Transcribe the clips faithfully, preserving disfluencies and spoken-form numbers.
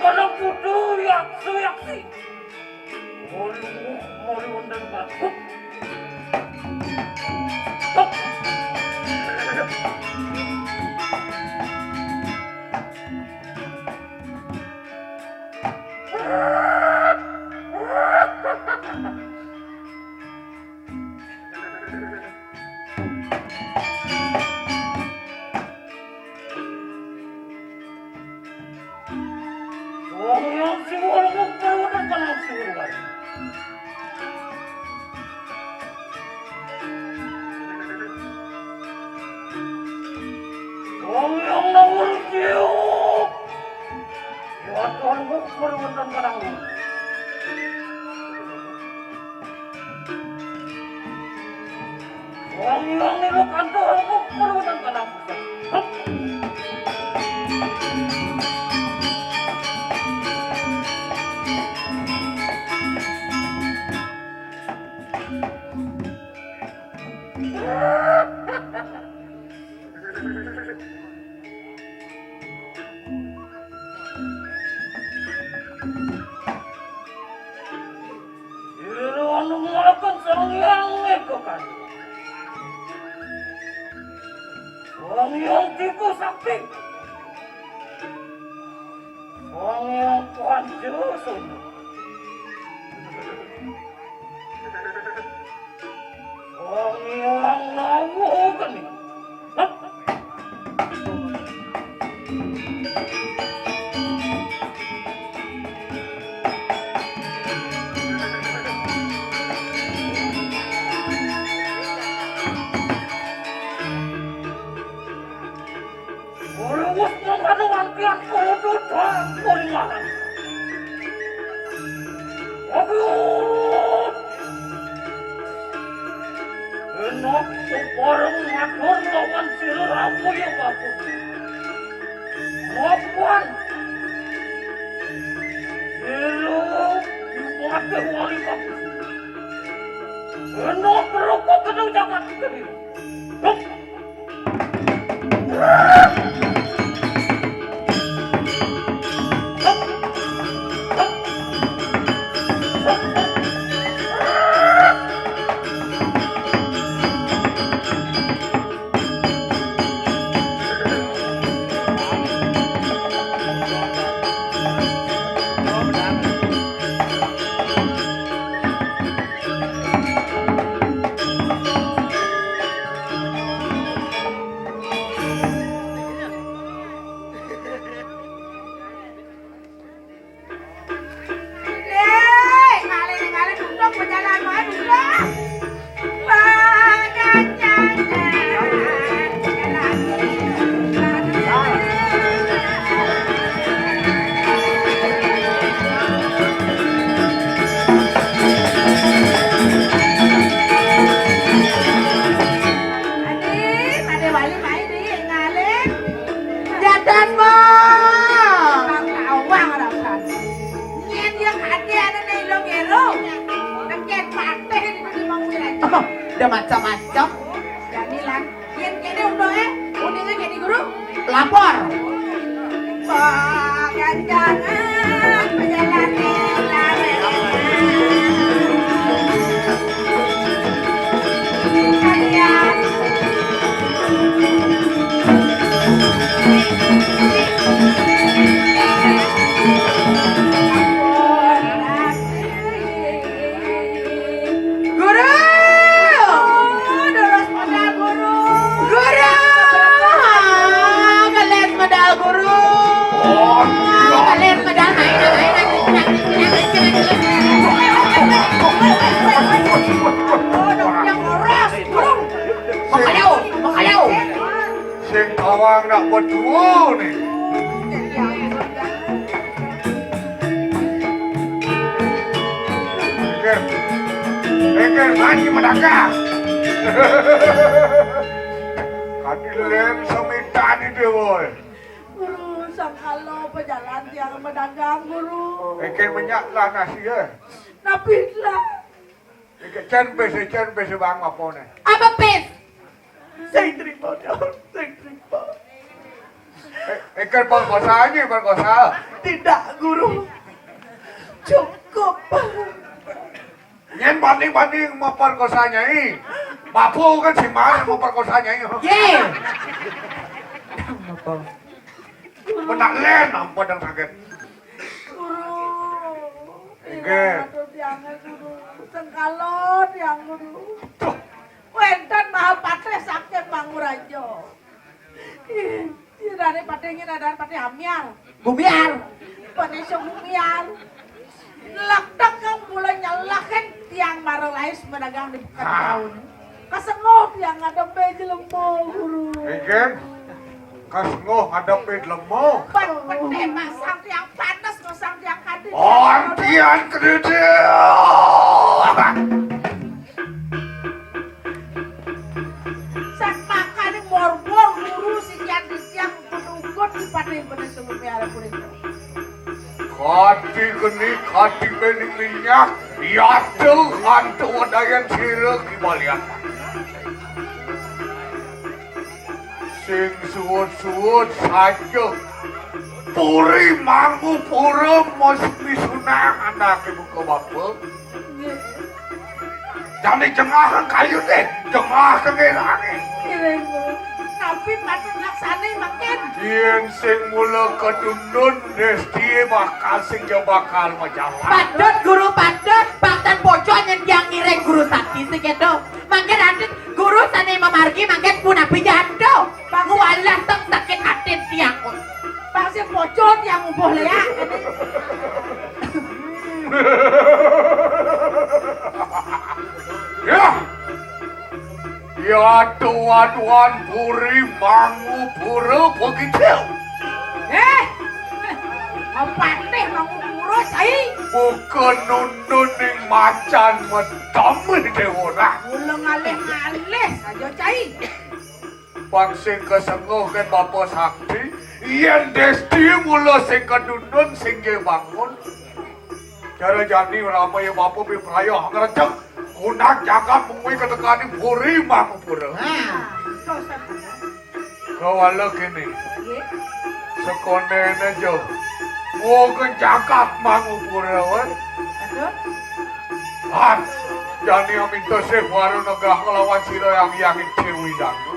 Anak putu yaksi-yaksi. Waduh, mau diundang kan. Hup. Hup. Wong yang sing wong kok perlu kan sing wong. Wong yang nawar cium. Ya Tuhan, kok perlu kan. Wong-wong niku kanthong kok perlu nang kanang. Ira anu ngelakan Sang Hyang Eka Kali. Sang Hyang Tiku Sakti. Sang Hyang Panca Suna. Wong yang nawa geni. Hah? Ora wis mangkane wantian kudu dak kulingan. Aku enak separeng ngatur lawan sira rapuh ya bagus. Lawan sira dipakai wali bagus. Enak terus kok kena jagat kediri. Dek, ngalih-ngalih duduk, berjalan wae duduk. Wah, jangan. Ade, ade wali main di ngalih. Jadan mo. Bang tawang ora usan. Yen ya kade ana ne ilo ngero. Teken pateh di di mau wilayah. Oh, udah macam-macam. Jamilan. Yen kene untunge, uninge jadi guru. Lapor. Wah, ganjangan pejalan. Guru! Durus medal, Guru! Guru! Kelis medal, Guru! Kelis medal, naik, naik, naik, naik, naik, naik, naik, naik. Yang lurus, Guru! Makayo, makayo. Sing tawang nak betul nih. Engker. Engker, mati medaka. Kati lem semitani dewa. Guru, sangkalo pejalan tiang medagang, Guru. Engker menyak lah nasi ya. Tapi lah. Engker cen bese, cen bese bang apa nih? Apa pis? Sing trimo, Dul. Sing trimo. Eh, eh, kan perkosa ini, perkosa. Tidak, Guru. Cukup. Nyén banding-banding maperkosa Nyai. Bapa kan si mana maperkosa Nyai. Yé. Apa? Benak lén, ampun dan sakit. Guru. Inggih. Aduh, tiangé, Guru. Sengkala tiang, Guru. Tuh. Wénten Mahapatih saking Manguraja. Ih, irané patih ngin adané patih Amiar. Bumiar. Patih Sumiar. Lektek kang mula nyelekin tiang mara lais madagang di Bukit Daun. Kasenguh tiang ngadepé jelema, Guru. Inggih. Kasenguh ngadepé jelema. Pan patih masang tiang panes, masang tiang kadé. Antian kedede. Sat makané morbor Guru sikian titiang penugut di patih bener sebelum miara punika. Kati geni, kati bening minyak, yata antuk wadayan sira kibalian. Sing suwud-suwud saja. Puri Mangupura mesti misunang andaké buka bapa. Jani jengah kang kayuné, jengah kang ngérangé. Ngiring, Bu. Tapi patut laksane mangkin. Yén sing mula katundun, destié bakal sing ja bakal majalan. Patut, Guru, patut. Baktan bocah nyén tiang ngiring Guru Sakti sing kéto. Mangkin atit Guru sané mamargi mangkin punapi janto. Bang, nguwalah teng sakit atit tiang. Bang, sing bocah tiang ubuh léak. Ya. Ya, tuan-tuan Puri Mangupura begitu. Eh, Patih Mangupura, cai. Bukan nundun ning macan medem déwa. Mula ngalih-ngalih saja, cai. Pang sing kasenguh kén Bapa Sakti, yén desti mula sing kadundun sing nggih bangun. Cara jani rama ya Bapa pipraya ngrecek kunang jagat mungwi katekaning Puri Mangupura. Nah, kawala kéné. Nggih. Sekonén aja. Wong jagat Mangupura, wé. Aduh. Ah, jani aminta sih baru negah nglawan sira yang yang Dewi Danu.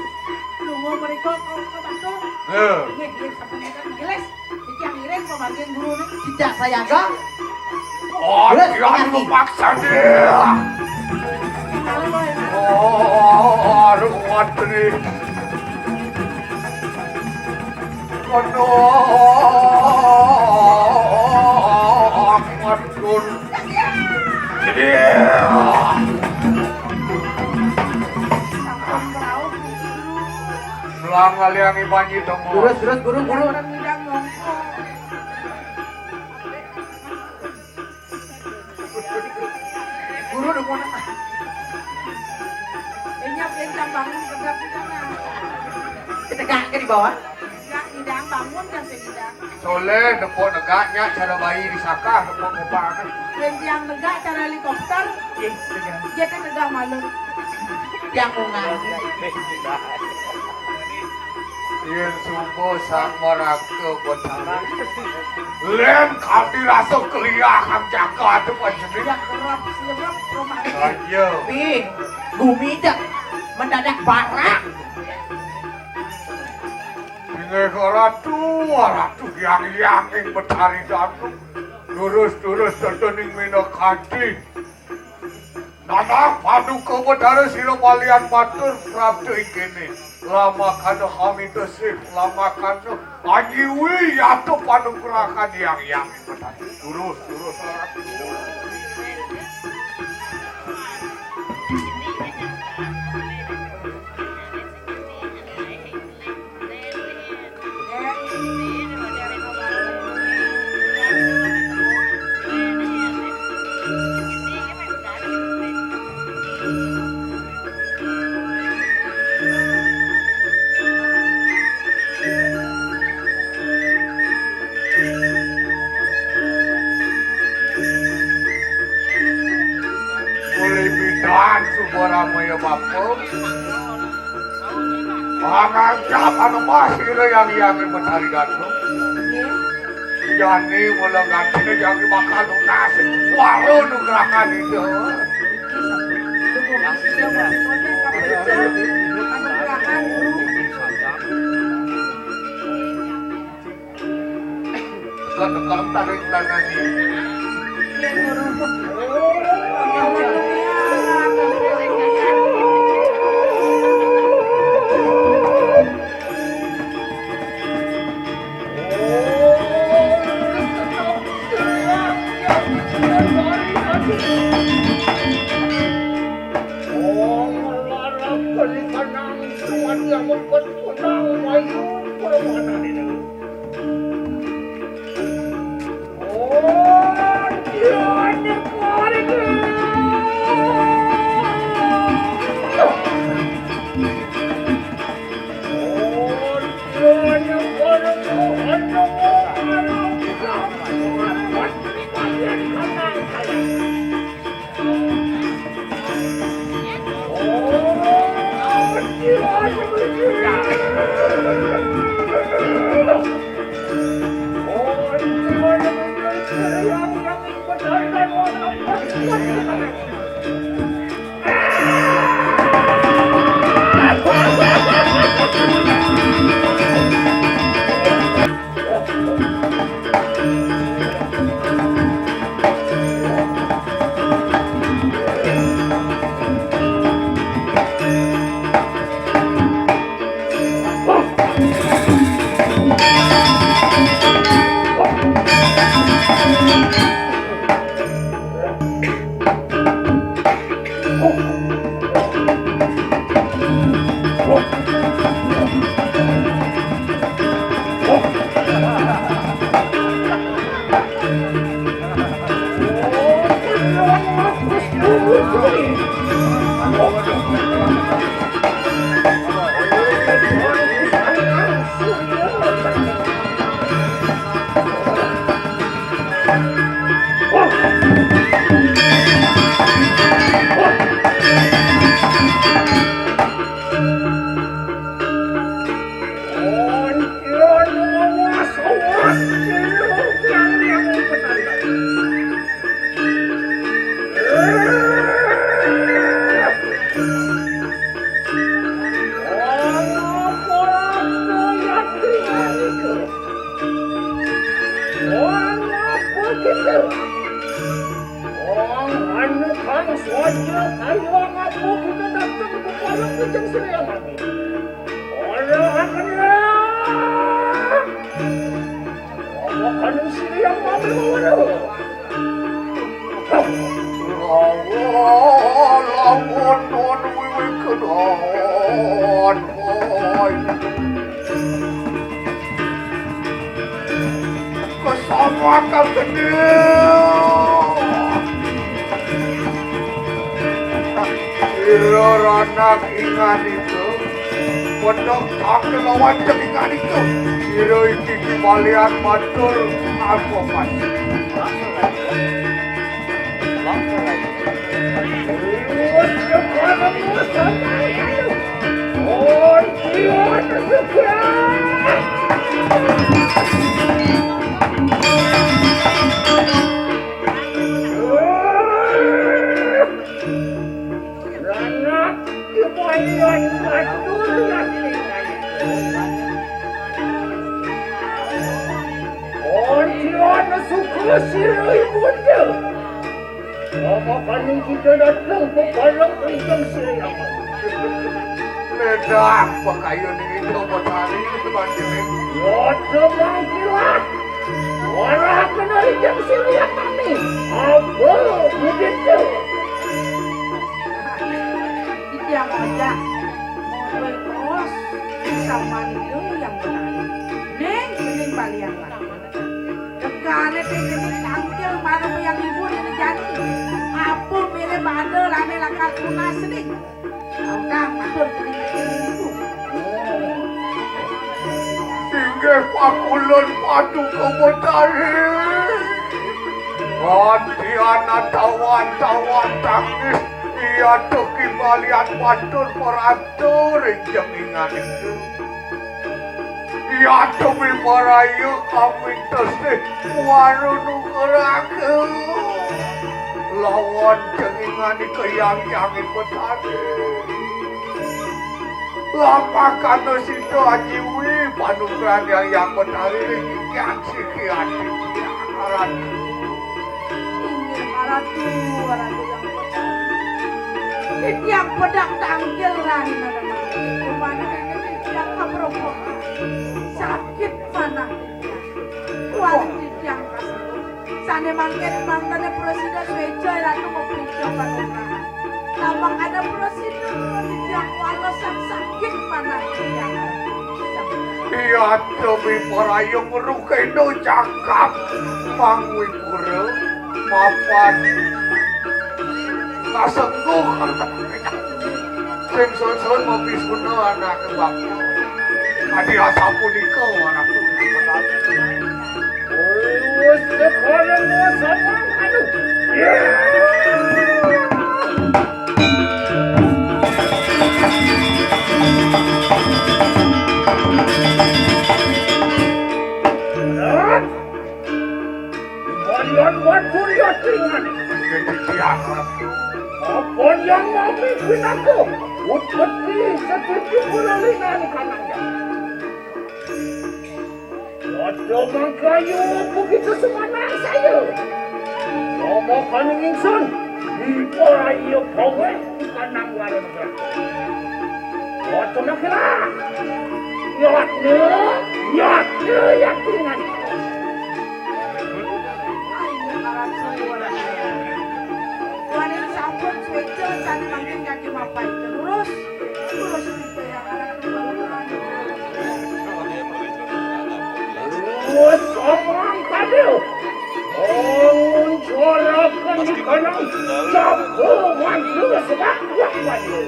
Lunga mriko kok kebantu. Nggih. Nggih, nggih, sampun ngeten, nggih, Les. Iki yang ngiring pamargin gurune. Tidak sayangga. Oh, Terus, jangan pamargi. Lupa saja. Malu, Boy. Oh, aduh, kuat nih. Aduh, kuat, Gun. Iya. Sampun rauh, Guru. Melang aliangi banji temu. Terus, terus, Guru, Guru. Ngidang mongko. Guru udah mau nengah. Inyap, inyap, bangun, kedap di sana. Tegak ke di bawah. Tegak, ngidang, bangun, kan, sing ngidang. Soleh, nepuk negaknya, cara bayi disakah, nepuk ngubah, kan. Yen tiang negak, cara helikopter. Ih, tegak. Dia teh tegak malu. Tiang unggal. Yén suba Sang Maraga Betara. Lén kanti rasa keliah kang jagat panjenengan. Yang kerap, sirep, rumah. Ayo. Ih, gumi dah mendadak barak. Inggih Ratu, Ratu Hyang Hyang ing Betari Datu. Durus-durus tetening minakadi. Nanang paduka Betara sira malian matur prapta ing kéné. Lamakana amita sih, lamakana anyiwi yata panugrahan Hyang Hyang ing Betari. Durus, durus, Ratu. Mulai pidan suba ramaya bapa. Angangkap anu mah sira yang yang Betari Datu. Jani mula gantina jani bakal tunas. Waru nugrahan itu. Tekan-tekan tarik tangannya. Wong anu kang soja kayuang aku kita dateng ke pondok Ujang Sriaman. Ora akan ya. Apa kanu Sriaman ora? Lawan, lawan, non wiwi kedon. Oi. Kesawakan gede. Ira ranak ingan itu. Pedang tak lawan ingan itu. Ira iki kibalian matur apa pas. Apa paling kita datang ke pondok Ujang Sriaman? Ledak pakaian ini, apa tadi itu, Pak Cili? Waduh, Mang Kilat. Ora kenal Ujang Sriaman. Apa begitu? Itu yang aja. Mau terus sama itu yang benar. Ning, ning balian lah. Dekane teh jadi tangkil marang yang ibu ini jadi. Apa mere bade rame lakar tunas nih. Udah matur jadi ibu. Inggih pakulun Paduka Betari. Gantian tawan-tawan tangis. Iya, duh, kimbalian matur paratu ring jenengan itu. Iya, duh, miparaya kamintos ning Waru Nugraha lawan jenengan ika Hyang Hyanging Betari. Lamakana sida nyiwi panugrahan Hyang Hyang Betari ring Hyang Siki Adi. Ratu. Inggih, Ratu, Ratu Hyang Betari. Titiang pedang tangkil rahina memang. Rupane titiang kapropokan. Sakit panah titiang. Kuali titiang kasebut. Sane mangkin mangkane prasida sueca Ratu mapuja panugrahan. Lamun ada prasida titiang walesan sakit panah titiang. Iya, demi parayung rukena cakap mangwipura mapan kasengguh sing sun-sun mapisuna anake bakti. Adi asapunika, Ratu. Wis sekolah no samang anu. Kalian watur yatingan. Apa yang mami pinaka? Utpeti setuju pulalinan kanangnya. Ada mangkayu begitu semanang saya. Ngomong kaning ingsun, di pora iya paweh di kanang warung. Ada mangkira. Yatne, yatne, yatingan. Ayo, para suwun. Wani sampun suwéca sane mangkin kaki mapai. Terus, terus kita yang anak. Terus omong kadil. Omong corakan di kanang. Jago mantu sebab buat banyu.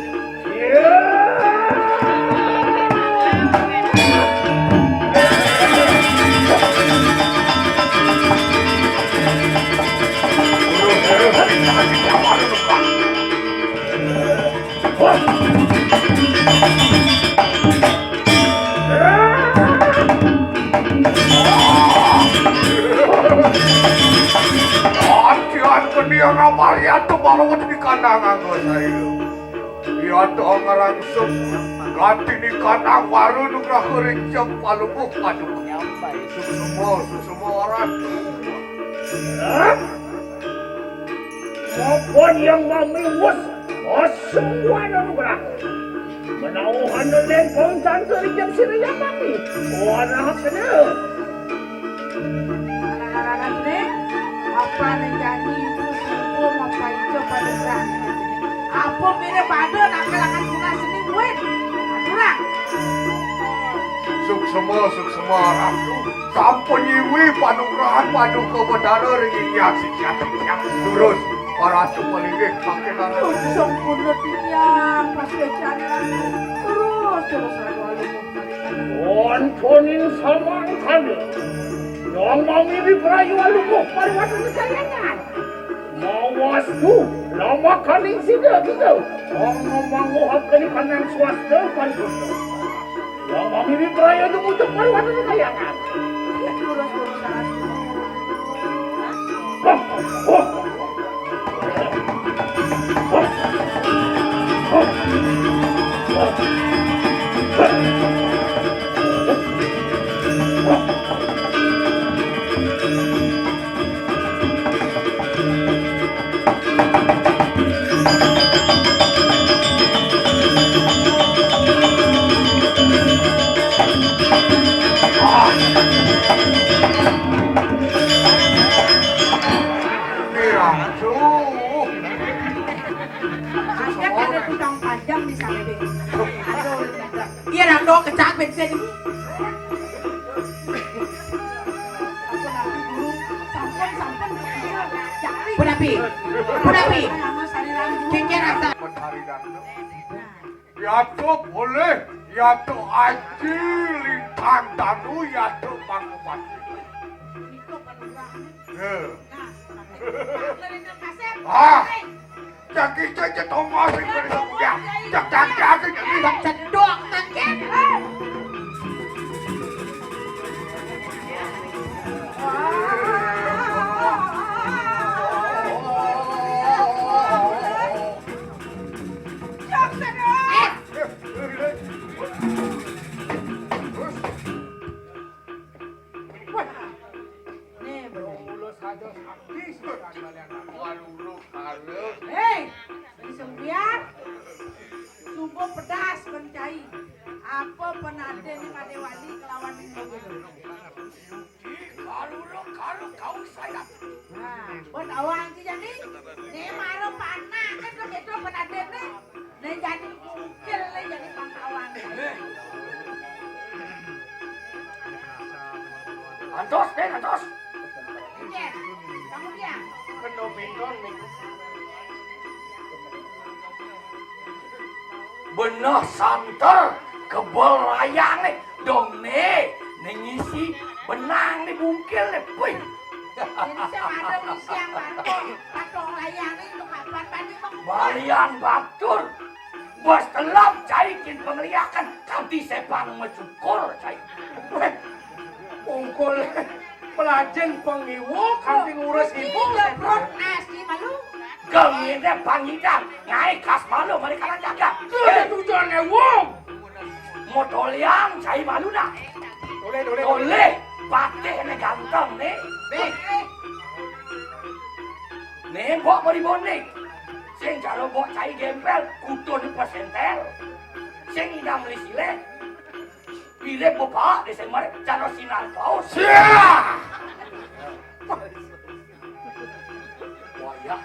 Adian kenian amarian tumalawet di kandang anggo saya. Yata ngarangsung, gati ni kanang waru nugraha ring jeng palungguh paduka. Suksma, suksma, Ratu. Mapan yang mamiwes, asembuhan anugraha. Menawa hana den pauntan ring jeng sira yang mami. Warah kena. Anak-anak ini, apa nih janji itu sumpah apa itu pada berani? Apa beda pada nak kelakan guna seni duit? Aturan. Suksema, suksema, Ratu. Sampun nyiwi panugrahan paduka Betara ring Hyang Siki Adi. Durus, Ratu malinggih mangkin Ratu. Sampun titiang pas becari Ratu. Terus, terus, Ratu. Wonten ing samangkana, Hyang Mami Wiprayu Alupuh Pariwatan Kayangan. Mawastu, lamakaning sida kita, mangku-mangku hak kani kanang swasta paripurna. Hyang Mami Wiprayu Alupuh Pariwatan Kayangan. Aduh. Angkat ada tukang panjang di sana deh. Aduh, iya, Rando, kecak bensin. Sampun, sampun. Punapi? Punapi? Kengken rasa. Yatu boleh, yatu aji, lintang tanu, yatu pangupati. Ya. Ah. Cak kicak cak tongos sing beri sing kuda. Cak cak cak cak cak. Cedok mangkin. Cok sedot. Wah. Nih, bener. Mula saja sakti sih kan kalian. Waduh, lu harus. Hei, Bani Sembiar. Sumber pedas bencai. Apa penadin ni pada wali kelawan ni? Kalau lu, kalau kau saya. Nah, buat awang sih jadi. Ni mara panak kan kau betul penadin ni. Ni jadi mungkil ni jadi pangkawan. Antos, deh, antos. Iya, kamu dia. Kena pinton ni. Benah santer kebel rayang ni. Dong ni, ni ngisi benang ni bungkil ni. Puih. Jadi saya ada ngisi yang baru. Patong rayang ni untuk kapan bani bang? Balian batur. Bos telam cai kin pengeliakan. Kanti sepang mecukur cai. Puih. Ungkul. Pelajen pengiwu, kanti ngurus ibu. Iya, Bro. Asli malu. Gengine pangidang, ngai kas malu, mari kanan jaga. Tuh, ada tujuan ngewong. Mau tolian, cai malu nak. Boleh, boleh. Boleh. Patih ni ganteng ni. Nih. Ni, bok beri bonik. Sing jalo bok cai gempel, kutu ni persentel. Sing idam beli silek. Pilih bapak Desember cara sinar kau. Siap. Wayah.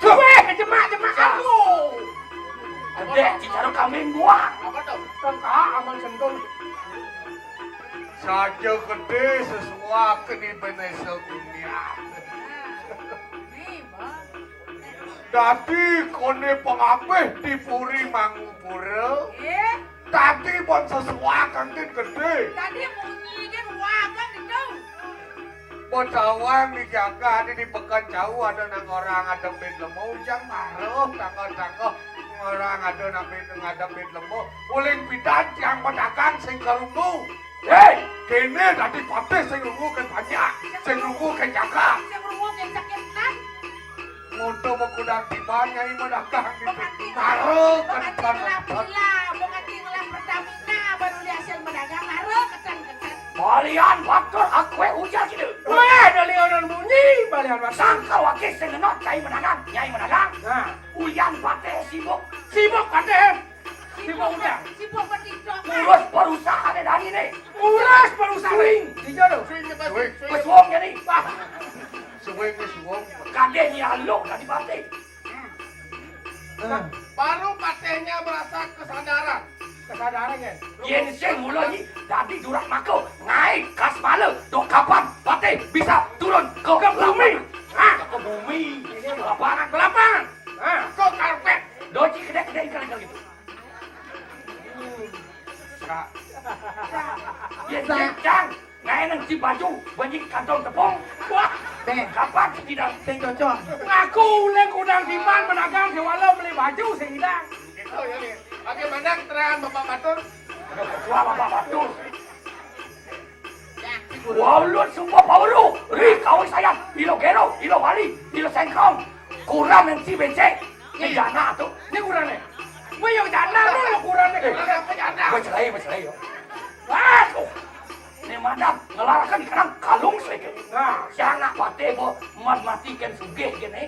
Weh, jemak-jemak aku. Gede, cicara kambing buang. Apa tuh? Tengkak aman sentul. Saja gede sesuak ni beneso dunia. Dadi kone pengabih di puri Mangupura. Nggih. Dadi pun sesuak kantin gede. Dadi munyi kan wagang itu. Petawan di jagat di pekan jauh ada nang orang ada mit lemo, ujang maruh tangga-tangga orang ada nang mit ngadep mit lemo. Uling pidan tiang pedagang sing kerungu. Hei, kene dadi patih sing nunggu ke banyak, sing nunggu ke jaga. Sing nunggu ke sakit kan? Nguntung mengkudang tiban nyai mendagang gitu. Mengati, mengati ngelah pila, mengati ngelah Pertamina, baru dia hasil mendagang, mara ketan-ketan. Balian batur aku eh ujar gitu. Weh, ada lionan bunyi, balian batur. Sangka wakil sing ngenot nyai mendagang, nyai mendagang. Nah. Uyan patih sibuk. Sibuk patih. Sibuk udah. Sibuk bertidur. Urus perusahaan dani nih. Urus perusahaan. Swing. Hijau tuh. Swing cepat. Swing. Pesuang jadi. Wah. Swing ni suang. Kadeh ni alok tadi pati. Nah, baru patihnya merasa kesadaran. Kesadaran ya. Yen sing mula ni dadi jurak mako. Ngai kas mala. Dok kapan patih bisa turun ke, ke bumi? Hah? Ke bumi. Ke lapangan. Ke lapangan. Hah? Ke karpet. Doji kedek-kedek ikan-ikan gitu. Ya, cang, ngai nang si baju, banyak kantong tepung. Wah, deh. Kapan si tidak? Sing cocok. Ngaku uleng kudang timan menagang di walau beli baju sing hidang. Gitu ya, Lin. Bagaimana keterangan Bapak Batur? Ada ketua Bapak Batur. Walut semua pauru, ri kawin sayang, ilo gero, ilo wali, ilo sengkong, kurang yang si becek, ini jana tu. Ini kurang ni. Weh, yang jana tu, yang kurang ni. Eh, apa jana? Bercerai, bercerai yo. Waduh, ni madam ngelarakan ikan kalung saja. Nah, si anak patih bo, mat mati kan sugih gini.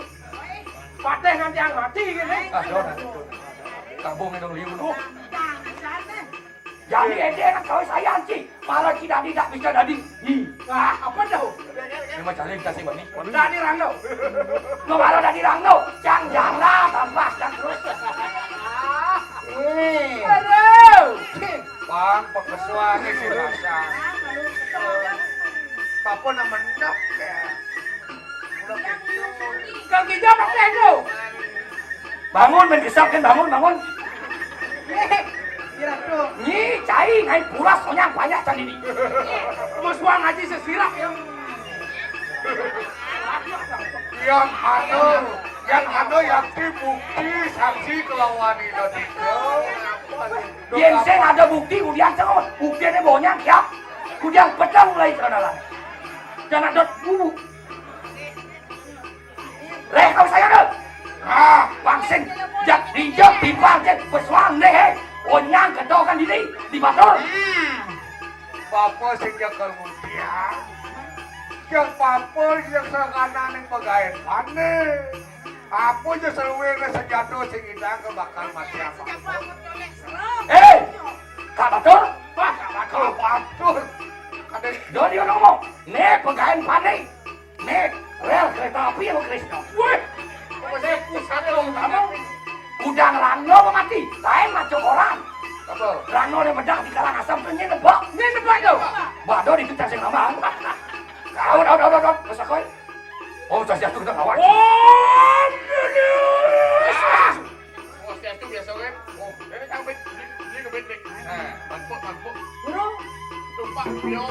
Patih nanti yang mati gini. Aduh, aduh, aduh. Tabung ni dong liu tu. Jadi ede nak kawin saya anci, malah tidak tidak bisa jadi. Hi. Ah, apa tu? Memang cari kasih bani. Dadi rangdo. Lo malah dadi rangdo. Cang jangla tambah cang terus. Eh. Aduh. Bang, pekesuan ni si Hasan. Apa nama endap ya? Kang Kijang apa tu? Bangun, main kesap kan, bangun, bangun. Ni cai ngai puras onyang banyak tadi ni. Mas Wang Haji sesirap ya. Yang ada, yang ada yakti bukti saksi kelawan Ida Tika. Yén sing ada bukti, kudian sing buktiné bonyang, ya. Kudian petang mulai teranalan. Jangan dot bubu. Réh kau saya dot. Ah, pangsing. Jak dijak timpal jek pesuang deh, hé. Onyang ketokan diri di batur. Bapa sing jaga ngudian. Jeng bapa jeng sangkaning pagaén pané. Apa jeng saluwihné senjata sing idang bakal mati apa? Eh, Kak Batur? Wah, Kak Batur. Kak Batur. Kadé. Dadi ngomong, né pagaén pané. Né, rél kereta api apa Krisna? Wéh, apa saya pusat dong kamu? Udah ngerangno apa mati? Lain macam orang. Apa? Rangno ada bedak di Karangasem tuh, nyé nebak. Nyé nebak tuh. Bado di tukang sing aman. Daun, daun, daun, daun. Masa koi? Oh, Swastiastu kita kawan. Oh, Swastiastu biasa kan? Oh, ini kan bet, ini ke bet nih. Nah, tampuk, tampuk. Guru. Tumpak, yo.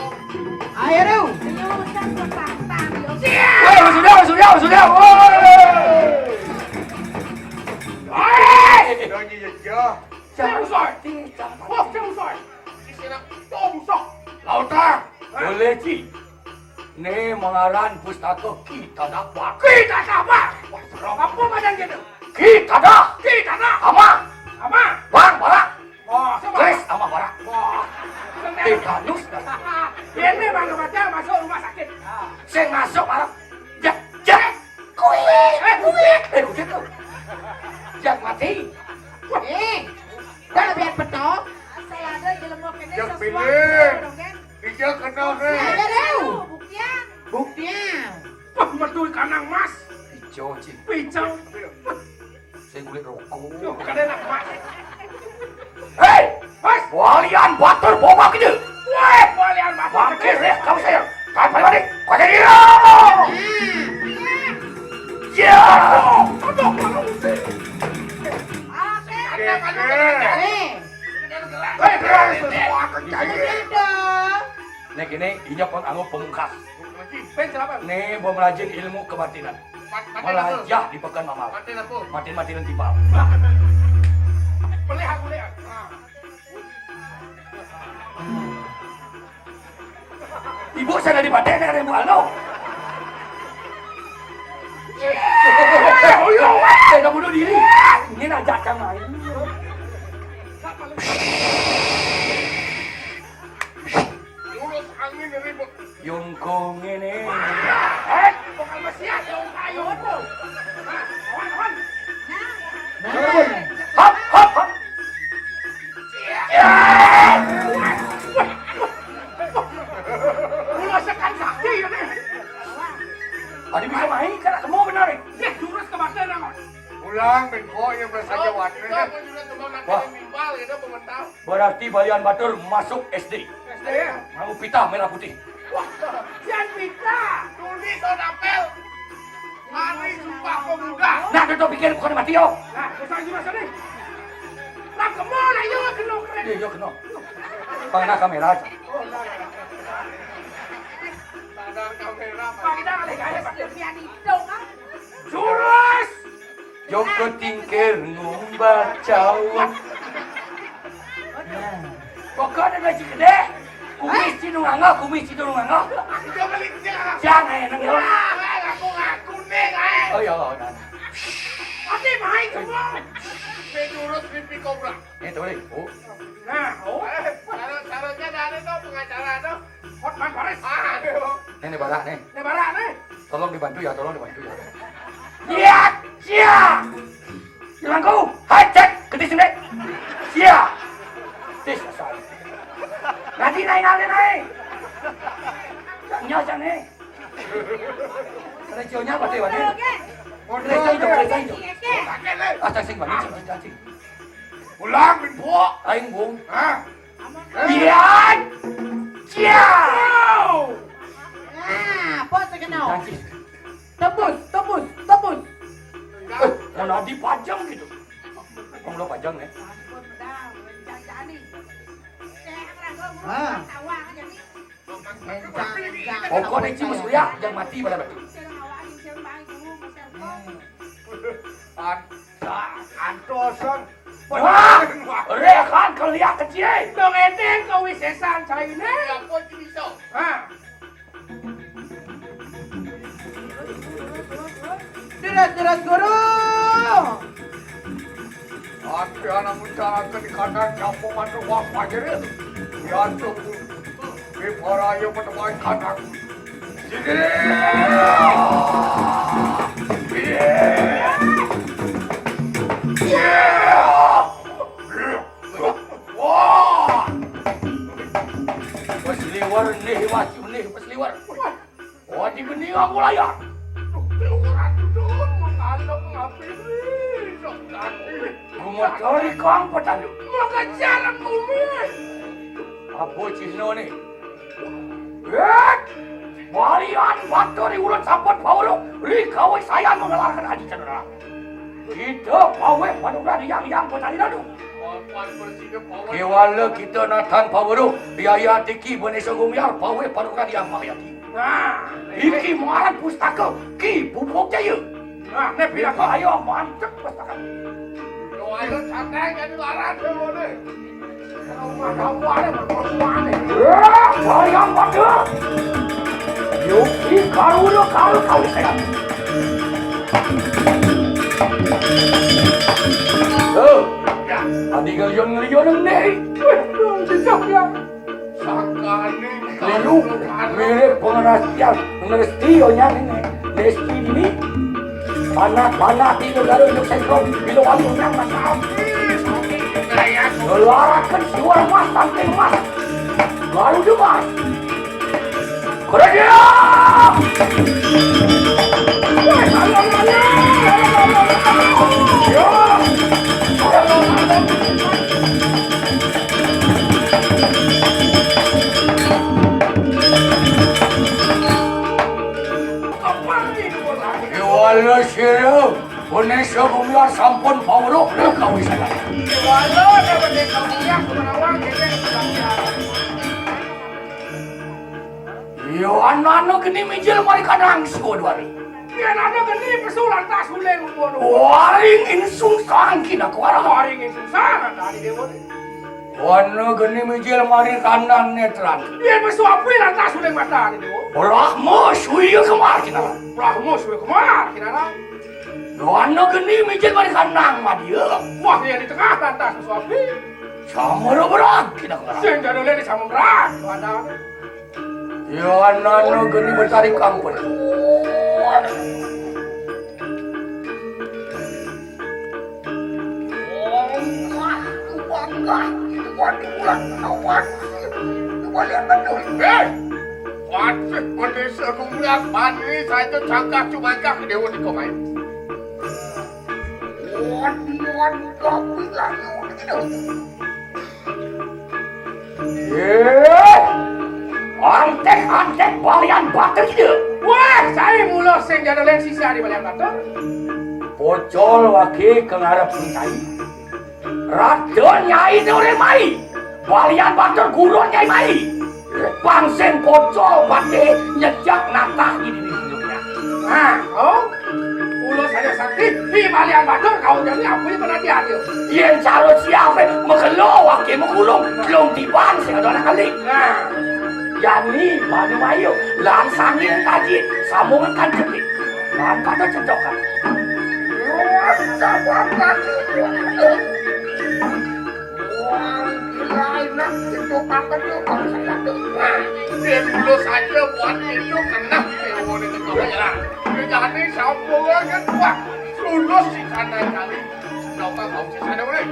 Ayo, Ru. Yo, kan petang, yo. Woi, sudah, sudah, sudah. Woi. Woi. Jangan jejak. Jangan usah. Wah, jangan usah. Istilah tong sok. Lauta. Boleh, Ci. Né mangaran pustaka Ki Tadapa. Ki Tadapa. Wah, serem. Apa badan gitu? Ki Tada. Ki Tada. Ama. Ama. Bang, Bara. Wah, sama. Kris, Ama Bara. Wah. Tetanus. Ini baru baca masuk rumah sakit. Sing masuk, Bara. Jak, jak. Kuit. Eh, kuit. Eh, kuit tuh. Jak mati. Eh, dah lebih petong. Asal ada ilmu kene. Jak sesuatu pilih. Dong, kan? Ija kenal, Ré. Ada tahu. Buktian. Buktian. Wah, metu kanang mas. Ijo, Ci. Picau. Sing kulit rokok. Yo, kadé nak mas. Hei, mas. Walian batur bobak aja. Wah, walian batur. Bangkit, ya, kamu saya. Kamu paling mati. Kau jadi. Ya. Aduh, aduh. Oke. Eh. Hei, hei, sesuatu. Ada. Nek ini, inya pun anu pemungkas. Pen siapa? Nih, mau melajin ilmu kebatinan. Melajah di pekan mamal. Mati apa? Mati-mati nanti, Pak. Pelih aku lihat. Ibu saya dari Padang, ada yang buat lo. Saya udah bunuh diri. Ini aja main. Mulut angin ribut. Yongkong ini. Eh, bukan Mesias, yongkong, yongkong. Nah, awan, awan. Nah. Hap, hap, hap. Mula sekan kaki ya, nih. Adi bisa main, kan kamu benar, eh. Dia jurus kebatilan, Mas. Ulang, ben kok yang berasa jawat, eh. Wah. Berarti Bayan Batur masuk S D. S D ya? Mau pita merah putih. Wah, sian pita. Tuni sonapel. Mari sumpah pemuda. Nah, udah pikir bukan mati yo. Nah, usah juga sedih. Lah kemana yo kena keren. Iya, iya kena. Panggil kamera aja. Oh, nah, nah, nah. Sadar kamera, Pak. Pak, kita alih-alih, Pak. Lebih aneh dong, ah. Jurus. Joko tingkir ngumbar cawan. Pokoknya gaji gedé. Kumis cidung anggo, kumis cidung anggo. Jangan enak ya. Aku ngaku nih, guys. Oh ya, nah. Mati main semua. Ini jurus mimpi kobra. Ini tuh, oh. Nah, oh. Syarat-syaratnya ada tuh pengacara tuh. Hotman Paris. Aduh. Ini barak nih. Ini barak nih. Tolong dibantu ya, tolong dibantu ya. Iya, iya. Hilangku, hajat, gede sini. Iya. Tis, asal. Nanti naik, naik, naik. Jangan, jangan nih. Rejonya apa tuh, Wadi? Rejo itu, rejo itu. Ada sing balik, sing balik. Ulang, Bung. Aing, Bung. Hah? Iya. Iya. Nah, apa sih kenal? Tebus, tebus, tebus. Eh, mana dipajang gitu? Kamu lo pajang ya? Ah. Pokoknya Cimus Uya yang mati pada batu. Antosan. Wah, rehan keliak kecil. Dong edeng kawisesan caine. Apa iki bisa? Ha. Jerat-jerat guru. Ati anak muda akan dikandang campur masuk wak pajerit. Diantuk. Di para ayo menemani kandang. Sini. Sini. Wah. Pesliwer nih, Mas, nih pesliwer. Oh, di bening aku layar. Ora dudun mengalem ngapiri sok tadi. Gumecori kang petani. Mengejar bumi. Apa cihna nih? Eh, Balian batur di ulun sampun paulu, rikawis saya mengelarkan aji cendera. Kita paweh panugrahan yang yang petani dadu. Papan bersihnya paweh. Kewala kita natan paweruh, biaya tiki benesa gumiar paweh panugrahan yang mahayati. Nah, iki maran pustaka Ki Pupuk Jaya. Nah, ne pinaka ayo mantep pustaka. Yo ayo santai jadi laran dulu nih. Rumah kamu ada berperempuan nih. Eh, kalian pada. Yuki karulo karu kali saya. Eh, adi gayun ngeliun nih. Wah, jejak ya. Sangkane lalu mirip pengertian ngerti onyang ini. Lesti ini panak-panak itu lalu untuk sentro bila wali onyang masalah. Gelarakan suara mas tangkil mas. Lalu juga. Kerja. Ya. Wala sira, Vanessa Gumilar sampun pawruh kawisanan. Wala, Vanessa Gumilar semenawa kene. Yo, anak-anak geni mijil mari kadang suka dua hari. Yen ana geni pesu lantas ulih ngono. Waring insungsang kinakuara. Waring insungsang dari dewa. Ana geni mijil mari kandang netran. Yen pesu api lantas ulih matane dewa. Brahma suya kemar kinara. Brahma suya kemar kinara. Ana geni mijil mari kandang madya. Wah, yen di tengah lantas pesu api. Samara berat kinakuara. Sing jadule di sama berat. Kandang. Ya, nana geni mencari kampung. Eh, waduh, Vanessa Gumilar, Vanessa itu cangkah cumangkah dewa di komai. Waduh, waduh, waduh, waduh. Eh, antek-antek Balian Batur kitu. Wah, sae mula sing jadalen sisa di Balian Batur. Pocol wake ke ngarep Nyai. Radon Nyai ne ora mai. Balian Batur gurun Nyai mai. Pang sing pocol pate nyejak natah di diri hidupnya. Nah, oh. Ulo saya sakti, di Balian Batur kau jadi apa yang pernah diambil? Yen cara siape megelo wake mekulung, kelung tiban sing ada anak kali. Nah, yani manu mayu, lan sangin kaji, sambungan kancuk. Lan pada cedokan. Wah, gila enak itu pakai tuh bangsa itu. Nah, dia dulu saja buat itu kena ilmu itu kau ya. Jadi sambungan kan wah, lulus di sana kali. Coba kau di sana boleh.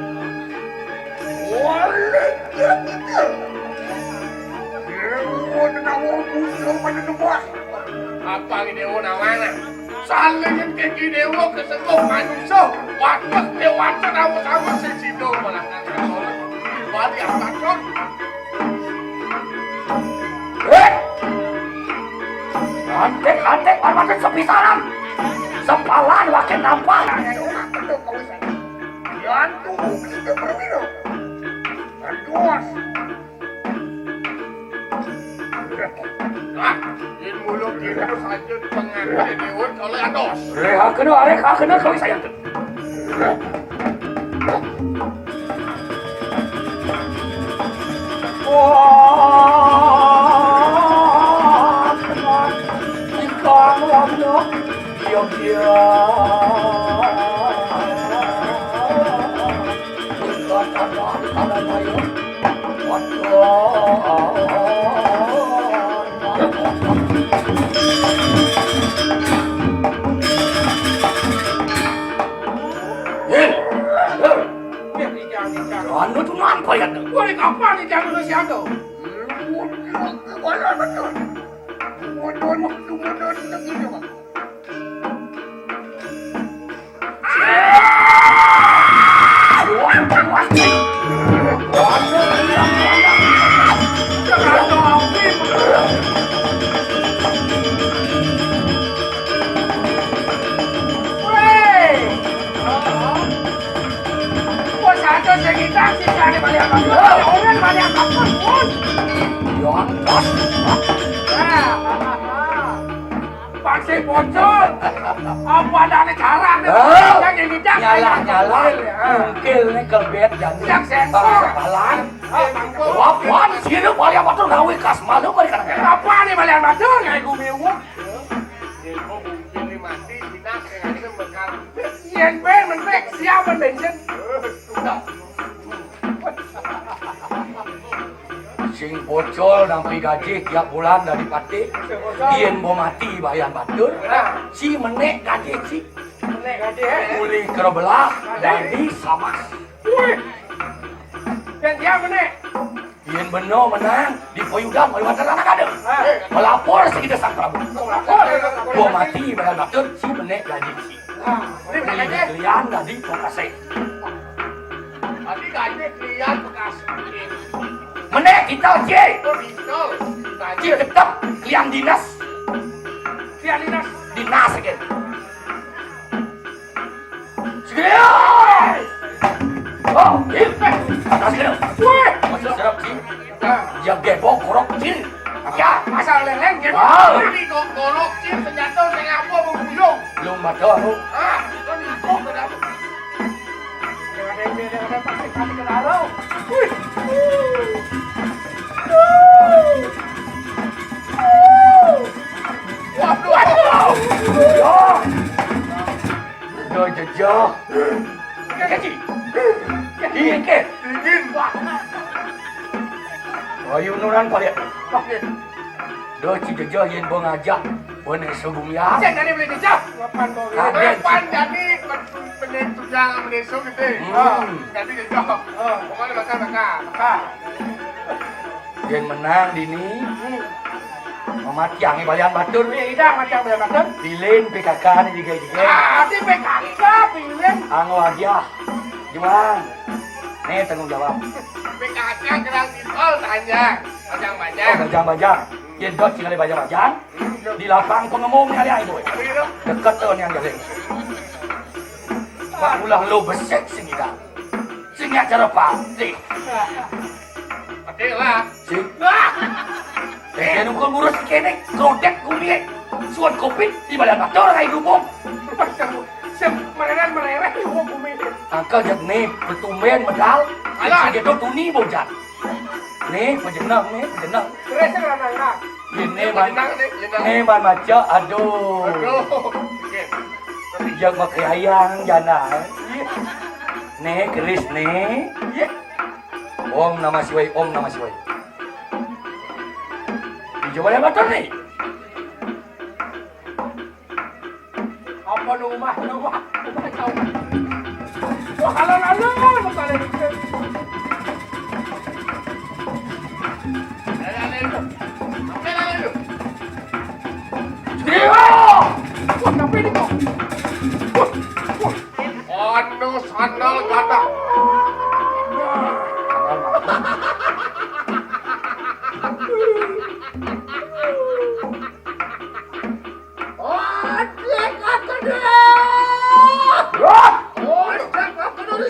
Boleh ya gitu. Ilmu itu kamu musuh pada depan. Apa ini dewa namanya? Salingin kiki dewa kesengguh manusia. Waduh, dewa sama-sama sing sido malah. Bali apa, Cok? Eh! Antek-antek, parmata sepisaran. Sepalan, wakil nampak. Jantung kita berwiro. Aduh. Nah, yen mulo kira saja pengantin dewa oleh ados. Rehakena, arehakena kau saya. Wah, ikan wabna. Iya, iya. Ikan ada, ada mayo. Waduh. Eh, eh. Anu tuh nampak ya tuh. Boleh kapan nih jangan lu siaga? Wah, satu sekitar sisa ada banyak banget. Orang banyak banget, Bun. Ya, Bos. Nah, Paksi bocor. Apa ada cara nih? Hah? Yang ini dah. Nyala, nyala. Mungkin nih kelebet jadi. Yang sensor. Bangsa balan. Ah, mangkok. Wah, wah, di sini balian batur gawe kas malu balik anak. Apa nih balian batur? Kayak gue bingung. Ilmu mungkin nih mati, jinak, yang ada bekal. Yen pen mentek, siap men bensin. Udah. Sing bocol nampi gaji tiap bulan dari pati. Yen bo mati bayan batur. Si menek gaji si. Menek gaji, eh? Uli kerebelah, gaji. Jadi sama. Wih. Dan dia menek. Yen beno menang, di poyudan, poyudan anak ada. Ah. Melapor si kita sang Prabu. Melapor. Bo mati bayan batur, si menek gaji si. Ah, ini menek gaji. Uli kelian dari Bekasi. Tadi gaji kelian Bekasi. Menek kita, Ci. Oh, gitu. Ci tetep kelian dinas. Kelian dinas. Dinas, Ci. Segera. Oh, ih, eh, atas kena. Weh. Masih serap, Ci. Ya, gebok, korok, Ci. Ya, asal leleng, gebok. Ah. Ini kok golok, Ci, senjata, sing apa, mau buyung. Belum baca, aku. Ah, kan itu, kenapa? Waduh, waduh. Yo. Yo, jejeh. Keci. Dingin. Dingin. Ayo nuran paliat. Oke. Doh, ci jejeh yen bo ngajak. Bo nek sugum ya. Cek dari beli jejeh. Wapan bo. Kaget. Wapan jadi penentu jangan meneso gitu. Hmm. Oh, jadi jejeh. Oh. Pokoknya makan, makan. Makan. Yen menang dini. Hmm. Mamatiang balian batur. Iya, iya, matiang balian batur. Pilin P K K ni juga juga. Ah, di P K K pilin. Anggo aja. Juang. Nih tanggung jawab. P K K gerang di tol tanya. Bajang-bajang. Oh, bajang-bajang. Yen dot sing ada bajang-bajang. Di lapang pengemung ni ada itu. Deket tu ni yang jadi. Pak ulah lo besek sing kita. Sing ya cara pati. Pati lah. Sing. Eh, anu kau ngurus kene, godek gumi. Suan covid di balian batur ai gubuk. Sem mereran merereh gubuk gumi. Angkel jat ni, betumben medal. Alah. Sing gitu tuni bojan. Ni, pejenang ni, pejenang. Terus yang nangka. Ini man, ini man maca, aduh. Aduh. Oke. Yang pakai ayang jana. Nih, keris nih. Iya. Om Namah Siwai, Om Namah Siwai. Dicoba yang batal nih. Apa nu umah, nu umah, umah jauh. Wah, alon-alon, nu kali itu. Iya. Wah, tapi ini kok. Wah, wah. Anu sandal gadah. Ojek aku dulu. Ojek aku dulu.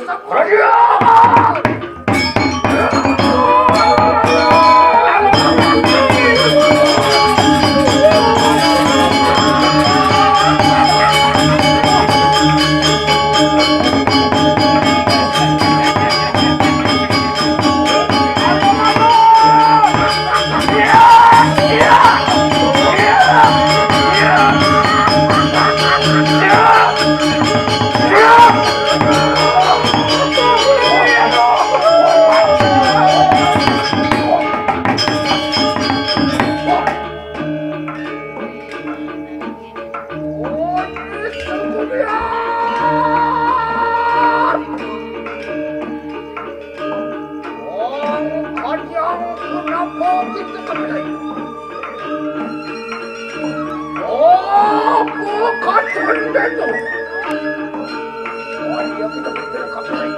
Wong kanyang punapa kita kebenaran? Apa katon datu? Wah, iya kita betul kapai.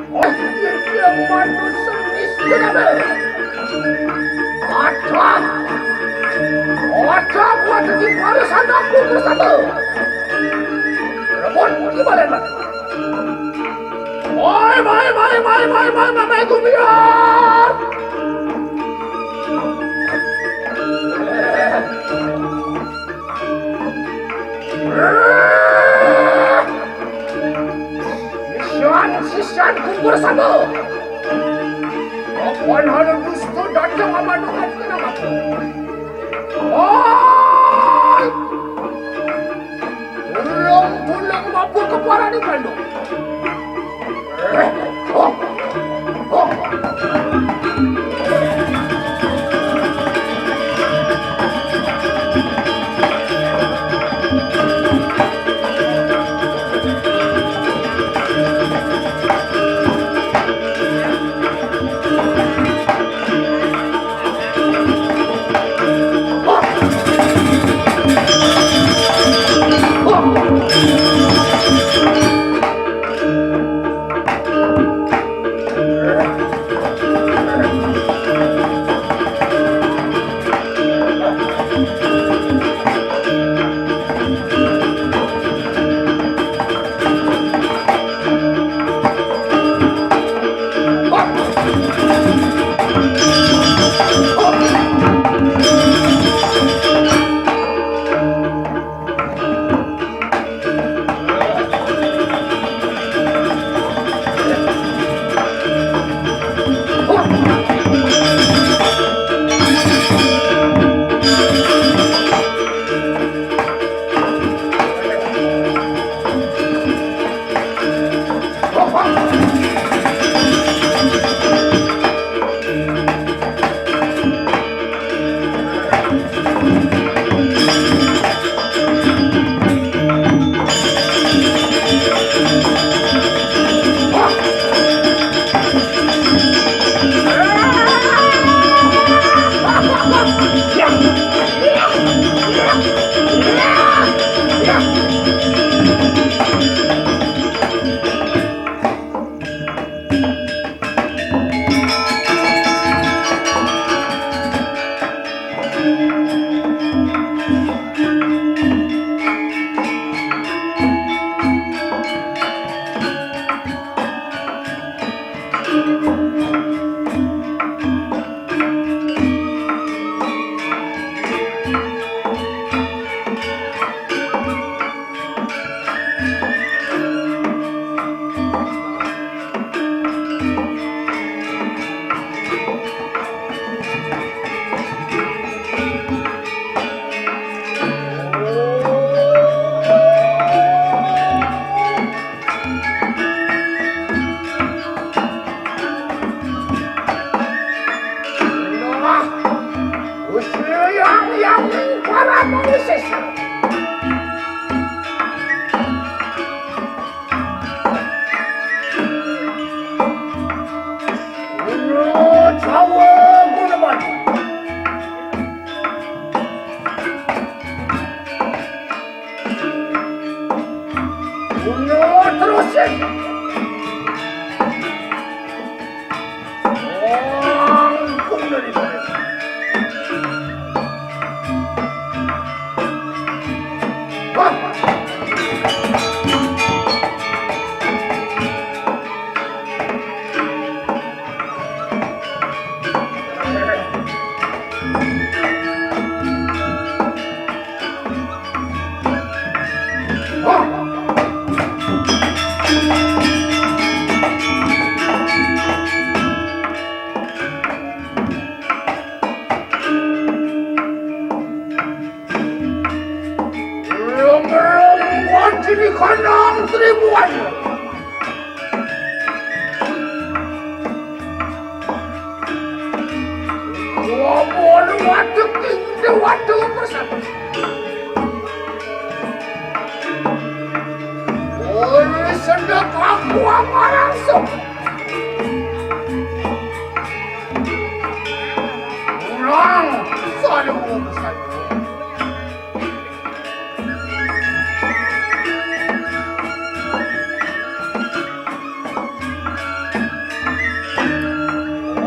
Oh, iya, iya, manusia miskin apa? Ada. Ada buat di barisan aku bersama. Rebut di barisan. Mai, mai, mai, mai, mai, mai, mai, mai, kumiar. Sisian, sisian, kumpul sama. Kapan ada dusta datang amanungan ke namaku? Hai! Tulung-tulung mabuk ke parani Bandung. Nah, Gusti yang, yang para manusia. Ulo Jawa Guneman. Ulo terusin. Langkung dari bawah. Hah? Lumrung wajib kanang tribuan. Wabon waduk ing dewata bersatu. Wong langsung. Ulang. Saluhur, saluhur.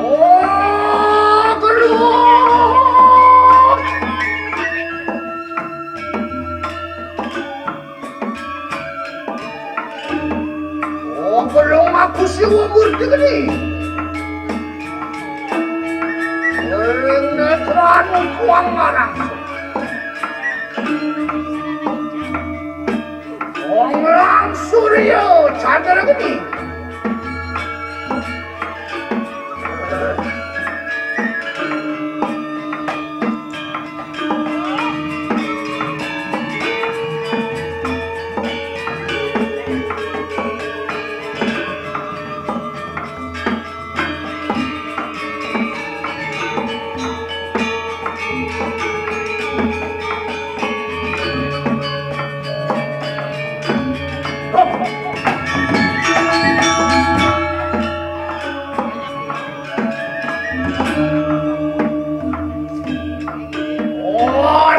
Oh, Gelung. Oh, Gelung, aku si umur tinggi. Netranu kuang marang. Wong langsung ya, sadar gini.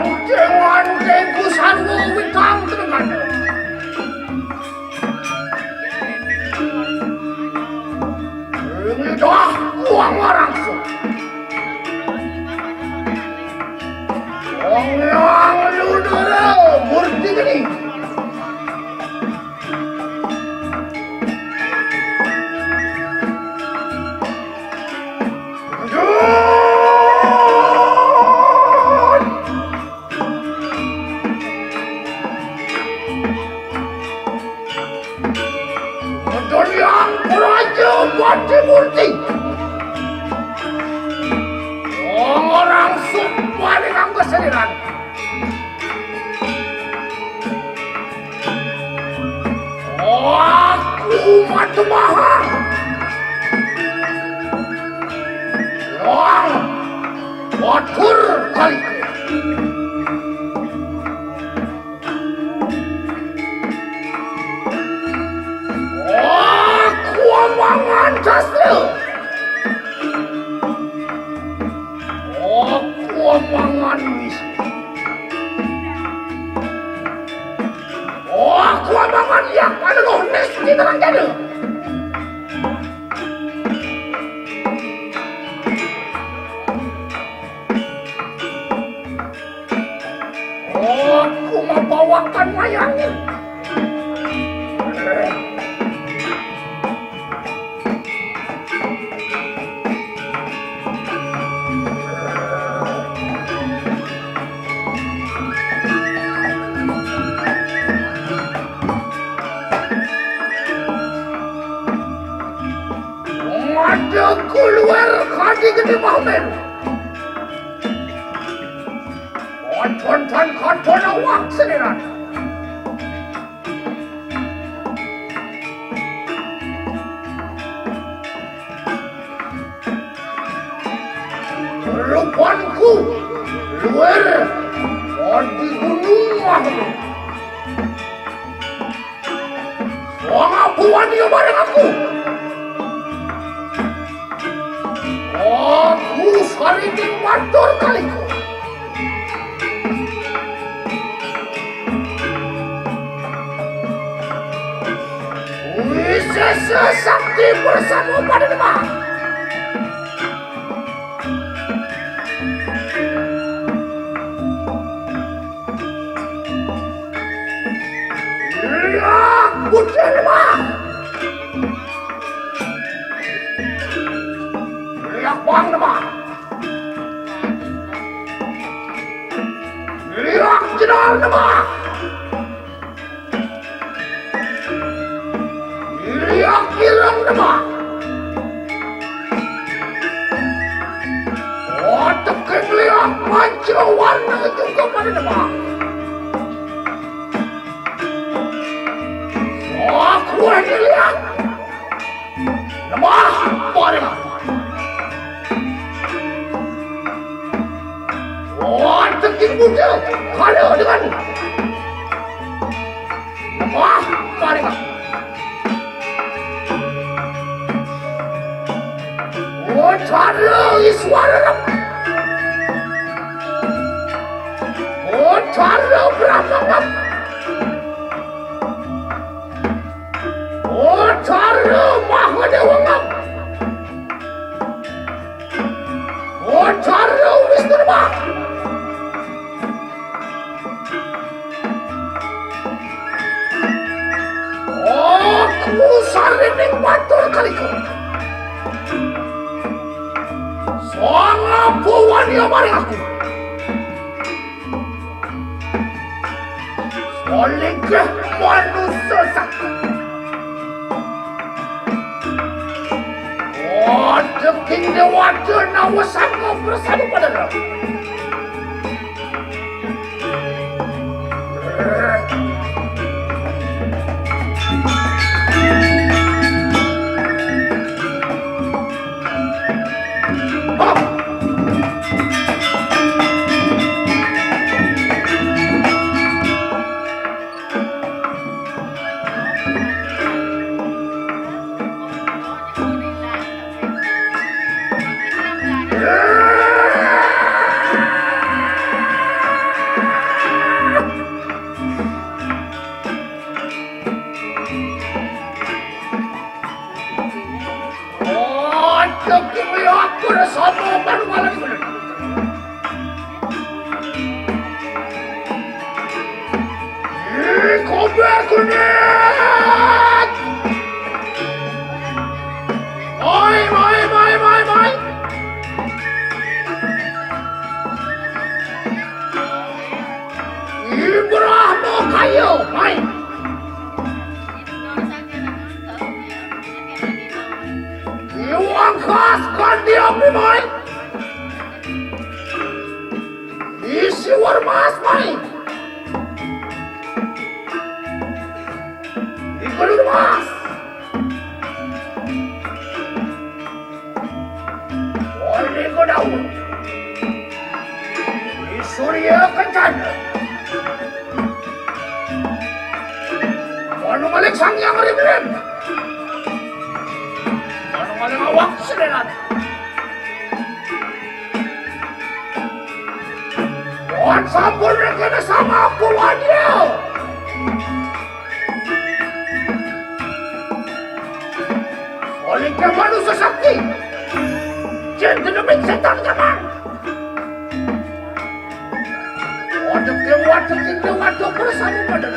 Onceng-oncengku sarwa witang tenan. Ngidah kuang langsung. Wong yang ludara murti geni. Medon yang Raja Pati Murti. Orang sumpah dengan kesedihan. Aku Mata Maha. Yang Batur Kaliku. Aku amangan sastra. Aku amangan misi. Aku amangan yang ada loh nesti terang jana. Aku membawakan mayangin. Mata keluar kadi gede Mahmud. Oncon-oncon awak seniran. Rupanku luar di gunung mah. Wong abuan ya bareng aku. Aku sarining matur kaliku. Wisesa sakti bersama pada demah. Riak bujur demah. Riak bang demah. Riak jenar demah. Liak ireng demah. Otek liak panca warna juga pada demah. Aku ini liak. Demah pada demah. Otek muda kalau dengan Wah, mari, Pak. Cara Iswararep. Oh, cara Brahmangep. Oh, cara Mahadewangep. Oh, cara Wisnurma. Aku sarining batur kalika. Sangapuwani amarang aku. Salinggih manusa sakti. Adeging Dewata nawasanga prasada padana. Aduh, kuwi aku rasane baru malam iki. Ih, kober kuning. Oi, oi, oi, oi, oi. Ih, Brahma kayo, oi. Iwang khas kan dia, oi. Isi warmas, oi. Iku lumas. Oli ko daun. Di Surya Kencana. Anu malik Sang Hyang Rimrim. Anu malik awak sedenan. Wan sampun kena sama aku wadio. Oleh ke manusia sakti. Jen genemit setan jamang. Waduh ke waduh ke waduh bersama pada.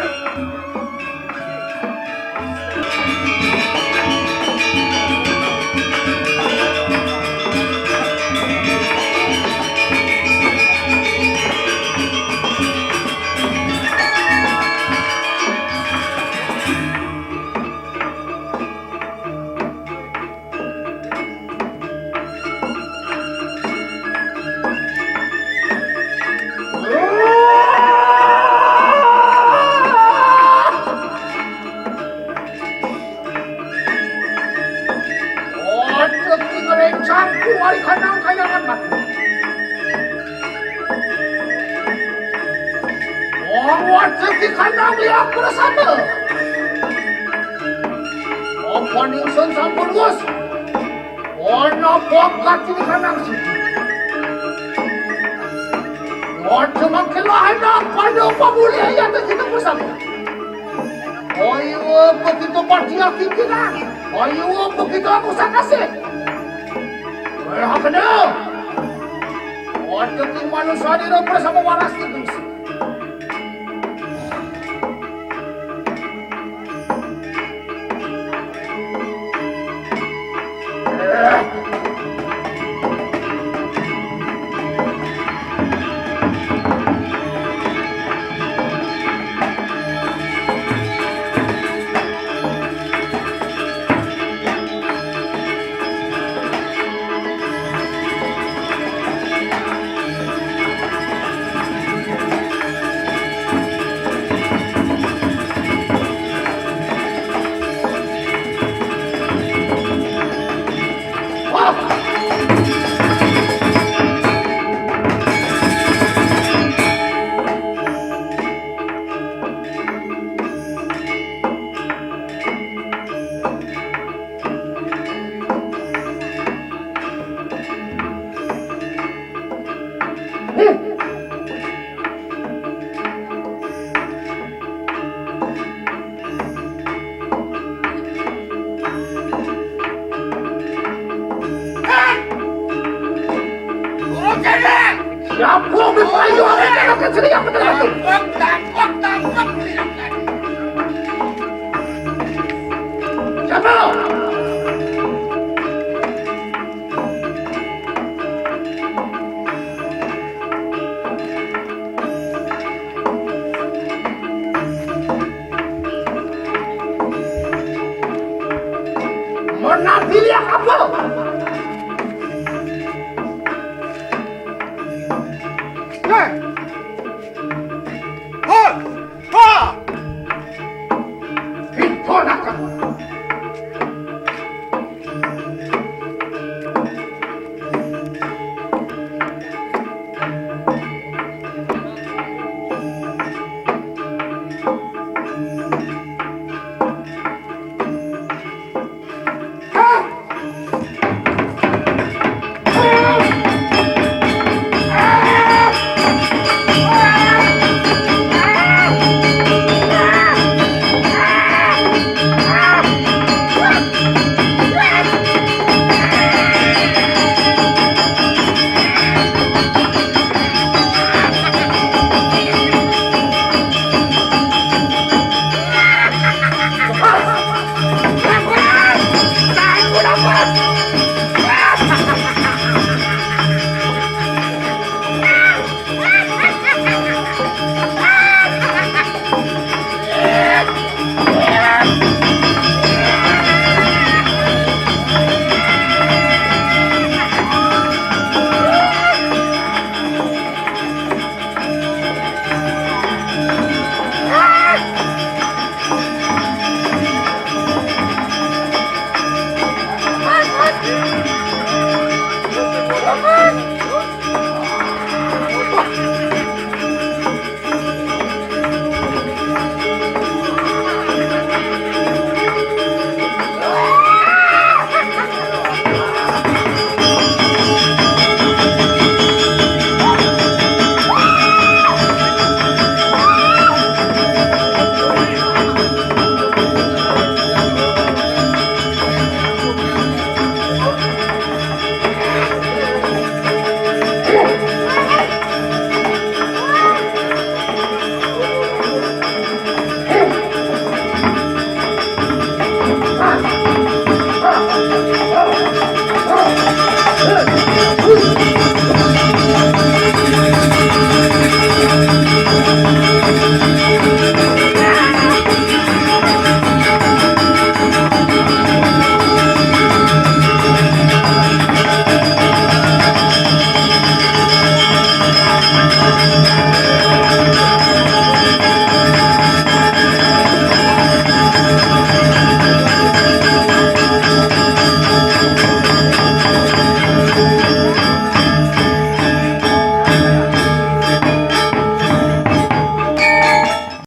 Aduh, tinggal encangku hari kanang kayangan mati. Wong wadon di kandang liya bersama. Apa ningsun sampun wus? Ana bakat di kandang siji. Waduh, mangkin lah enak pada pamulih ya kita bersama. Ayo begitu padi aku kira. Ayo begitu aku sakase. Eh, apa dah? Waduh, ki manusia di bersama waras terus. Siapa? Siapa? Mau nanti lihat apa? Hei! Hei! Ha! Hei, ponakan!